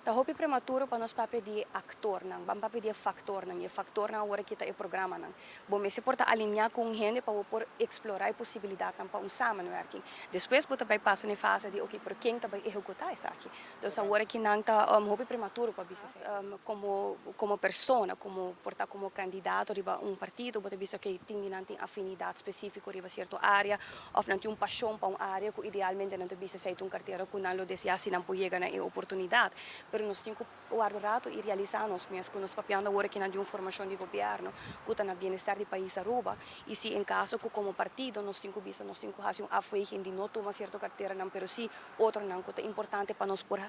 Ta hopi prematuro pa nos papia di actornan, ban papia di factornan, e factornan awor aki ta e programanan. Bo mester por ta alinea cu un hende pa bo por explora e posibilidadnan pa un samenwerking. Despues bo ta bay pasa na e fase di, ok, pero ken ta bay ehecuta esaki? Dus awor aki nan ta hopi prematuro pa bisa esey. Como persona, como por ta como candidato riba un partido, bo ta bisa, ok, tin di nan tin afinidad specifico riba cierto area of nan tin un pasion pa un area cu idealmente nan ta bisa esey ta un cartera cu nan lo desea si nan por yega na e oportunidad. Pero nos tin cu warda rato y realisa nos mes cu nos papiando awor aki nan di un formacion di gobierno cu ta na bienestar di pais Aruba, y si en caso cu como partido nos tin cu bisa nos tin cu haci un afweging di no tuma cierto carteranan pero si otronan cu ta importante pa nos por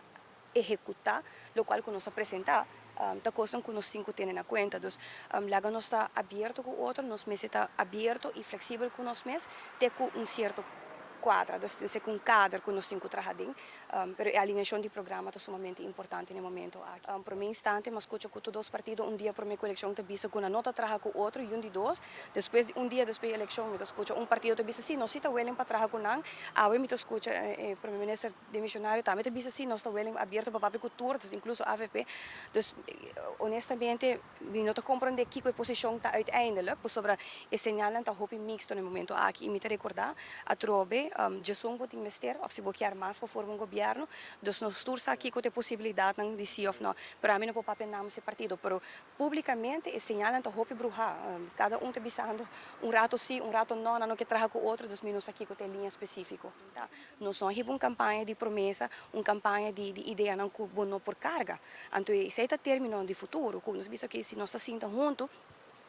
ehecuta locual cu nos a presenta, ta cosnan cu nos tin cu tene na cuenta. Dus laga nos ta abierto cu otro, nos mester ta abierto y flexibel cu nos mes te cu un cierto cuadra, dus te cu un kader cu nos tin cu traha den, pero e alineacion di programa ta sumamente importante na e momento aki. Prome instante mi a scucha cu tur dos partido un dia prome cu eleccion ta bisa cu nan no ta traha cu otro y un di dos, despues di un dia despues di eleccion mi ta scucha un partido ta bisa si nos si ta willing pa traha cu nan. Awe mi ta scucha e prome minister demisionario tambe ta bisa si nos ta willing abierto pa papia cu tur, dus incluso avp. Dus honestamente mi no ta comprende kico e posicion ta uiteindelijk, pasobra e señalnan ta hopi mixto na e momento aki y mi ta recorda atrobe djesun bo tin mester of si bo kier mas pa forma un gobierno, dus nos tur sa kico ta e posibilidadnan di si of no, pero ami no por papia namens e partido, pero publicamente e señalnan ta hopi bruha, cada un ta bisando un rato si, un rato no, nan no ke traha cu otro, dus mi no sa kico ta e liña specifico. Nos no a hiba un campaña di promesa, un campaña di ideanan cu bo no por carga. Anto esey ta terminonan di futuro, cu nos bisa cu si nos ta sinta hunto,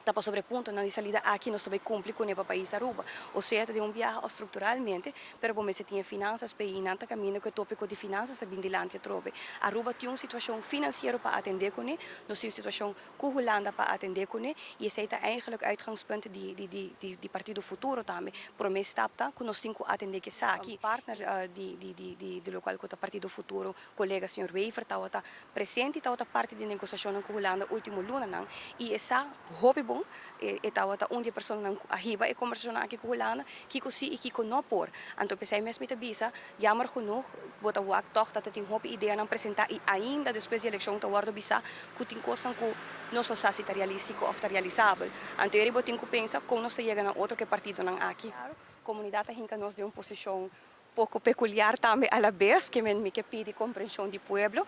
ta pasobra e puntonan di salida aki nos ta bay cumpli cune pa pais Aruba. O sea ta den un biaha of structuralmente, pero bo mester tin e finanzas p'e y nan ta caminda cu e topico di finanzas ta bin dilanti atrobe. Aruba tin un situacion financiero pa atende cune, nos tin un situacion cu Hulanda pa atende cune y esey ta eigenlijk uitgangspunt di di di di Partido Futuro tambe. Prome stap ta cu nos tin cu atende cu esaki. Partner di di di di di locual cu ta Partido Futuro, colega señor Wever tawata presente y tawata parti di negociacionnan cu Hulanda ultimo lunanan y e sa hopi bon, e e tawata un di e personanan cu a hiba e conversacionnan aki cu Hulanda, kico si y kico no por. Anto p'esey mes mi ta bisa, jammer genoeg bo ta wak tog ta ta tin hopi ideanan presenta y ainda despues di eleccion ta wordo bisa cu tin cosnan cu nos no sa si ta realistico of ta realisabel. Anto eri bo tin cu pensa con nos ta yega na otro cu e partidonan aki. Claro, comunidad ta hinca nos den un posicion poco peculiar tambe a la bes, ke men mi ke pidi comprension di pueblo,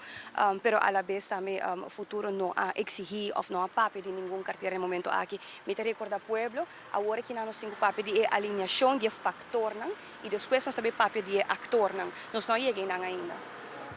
pero a la bes tambe Futuro no a exigi of no a papia di ningun cartera na e momento aki. Mi ta recorda pueblo, awor aki nan nos tin cu papia di e alineacion di e factornan y despues nos ta bay papia di e actornan. Nos no a yega eynan ainda.